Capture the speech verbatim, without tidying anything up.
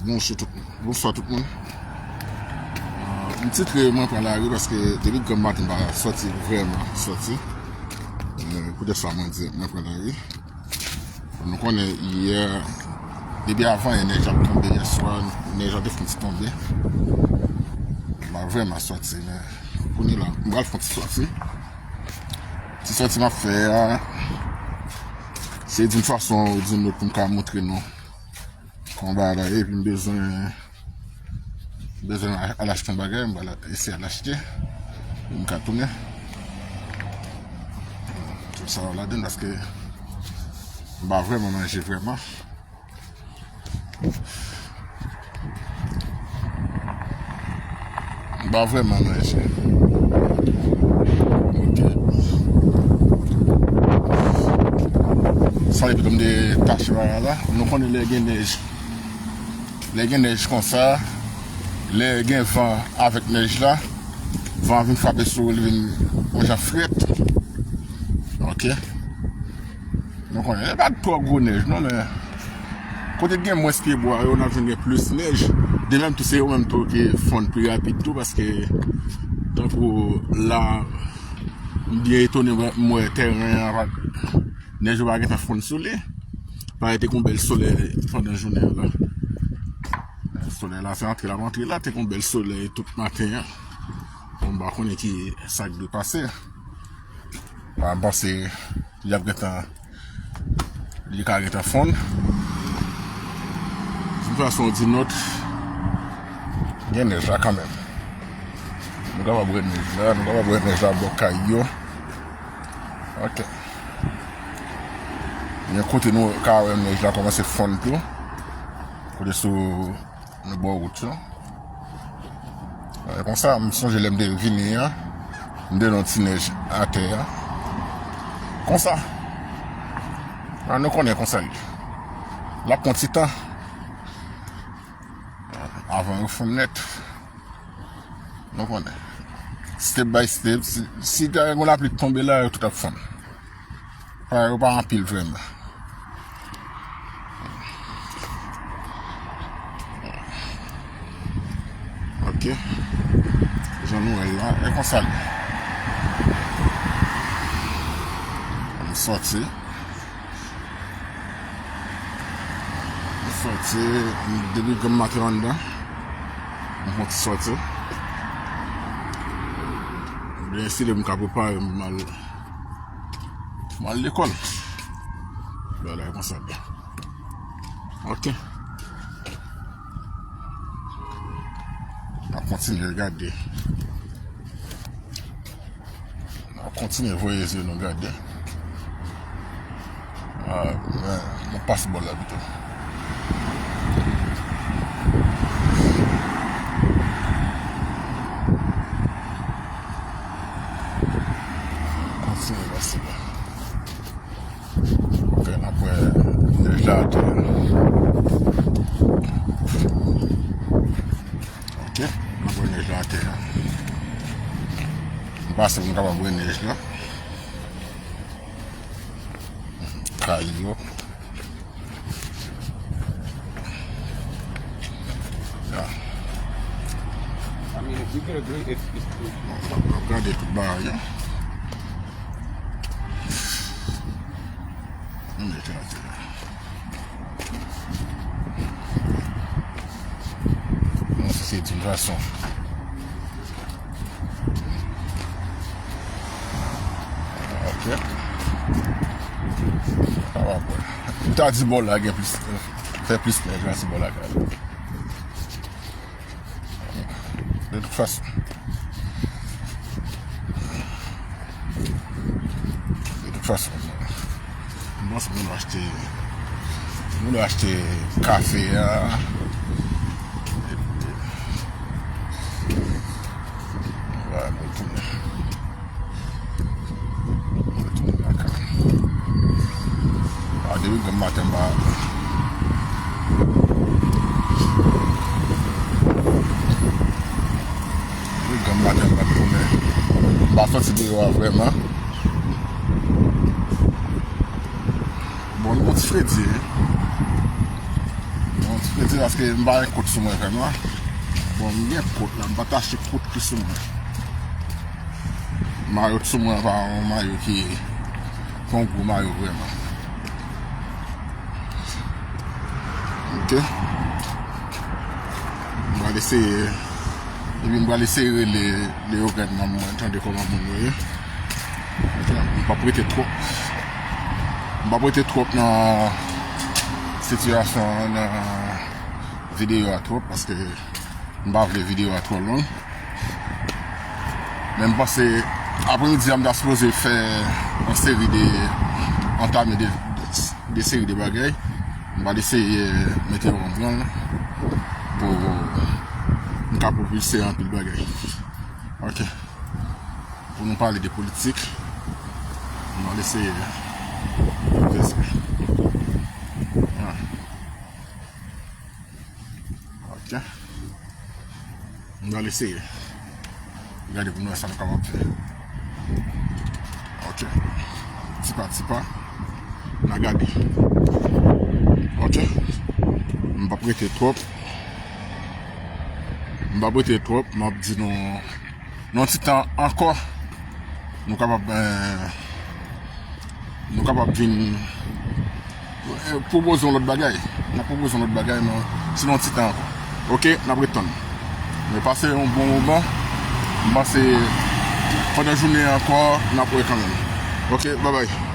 Bonjou tout, bonswa tout moun. Euh, m titre mwen pran lari paske depi granm maten m pa sòti vrèman sòti. Euh, poutèt sa mwen di mwen pran lari. Nou konnen yè, depi avan yè nèj ap tonbe, yè swa nèj la te fon ti tonbe. M pa vrèman sòti, men kounye la m pral fon ti sòti. Ti sòti m ap fè a, se d'une façon ou d'une autre pou m ka montre nou. Konba la ye, epi m bezwen, m bezwen al achte yon bagay, m pral eseye al achte, pou m ka tounen. Tout sa yo ladann paske m pa vrèman manje vrèman. M pa vrèman manje. Ok. Sa depi m de tache bagay la. Nou konnen lè gen nèj. Lè gen nèj konsa, lè gen van avèk nèj la, van an vin frape sou ou, li vin yon jan frèt. Ok. Nou konnen, e pa twò gwo nèj non, men kote k gen mwens pyebwa yo, n ap jwenn gen plis nèj. De menm tou, se yo menm tou ki fonn pi rapid tou, paske tankou la, m byen etone, m wè tèren an pa, nèj yo pa gentan fonn sou li. Parèt te gon bèl solèy pandan jounen an la. Solèy la se antre l ap antre la, te gon bèl solèy tout maten an. Bon, m pa konnen ki sa k dwe pase. M panse li ap gentan, li ka gentan fonn. D'une façon ou d'une autre, gen nèj la kanmenm. Nou kapab wè nèj la, nou kapab wè nèj la bò kay yo. Ok. Gen kote nou ka wè nèj la kòmanse fonn tou. Kote sou nou bò wout yo. E konsa, m sonje lè m te vini an, m te nan ti nèj atè a. Konsa. A, nou konnen konsa l ye. L ap pran ti tan avan yo fonn nèt. Nou konnen. Step by step. Si, si gen yon lapli k tonbe la, yo tout ap fonn. Pa, yo pa anpil vrèman. Ok. Jan nou wè l la, e konsa l ye. M sòti. M sòti, depi granm maten anndan. M fon ti sòti. Byen si lè m ka prepare m pou m al, pou m al lekòl. Bagay la konsa. Ok. N ap kontinye gade. N ap kontinye voye zye nou gade. Ah, men, nou pase bò la pito. Kontinye pase la. Ok, n ap wè nèj la atè. Ok, n ap wè nèj la atè. M pase pou m kapab wè nèj la. Kay yo. Ya. I mean, if we get a great, if, if, Gade tout bagay yo. Ann mete atè. Non, se, se d'une façon. Ok. Sa va bon. M ta di bò la gen plis, fè plis nèj la, se bò la kay. De tout fason. De tout fason. M panse moun yo achte, moun yo achte kafe a. Epi, va retounen. Mwen retounen lakay. A, depi granm maten m pa, depi granm maten m pa t tounen. M pa sòti deyò a vrèman. Bon, nou gon ti fredi, wi. Nou Mwen di paske m pa gen kot sou mwen vrèman. Bon, m gen kot la, m pa t achte kot ki sou mwen. Mayo t sou mwen pa yon mayo ki pa yon gwo mayo vrèman. Ok. M pral eseye. Epi m pral eseye rele Leogàn nan mwen tande kòman moun yo ye. Ok, m p ap rete twòp. M p ap rete twòp nan sitiyasyon an, nan videyo a twòp, paske m pa vle videyo a twò long. Men m panse apremidi a m ta sipoze fè yon seri de, antame de, de seri de bagay. M pral eseye mete yo an branl pou m ka pwopilse anpil bagay. Ok. Pou nou pale de politik, m pral eseye fè sa. Ah. Ok. M pral eseye. Gade pou nou wè sa nou kapab fè. Ok. Ti pa ti pa. N a gade. Ok. M p ap rete twòp. M p ap rete twòp. M ap di nou nan yon ti tan ankò, nou kapab, eh, nou kapab vin, eh, pwopoze yon lòt bagay. N ap pwopoze yon lòt bagay, men se nan yon ti tan ankò. Ok, n ap ret tann. Men pase yon bon moman. M panse pandan jounen an ankò, n ap wè kanmenm. Ok, babay.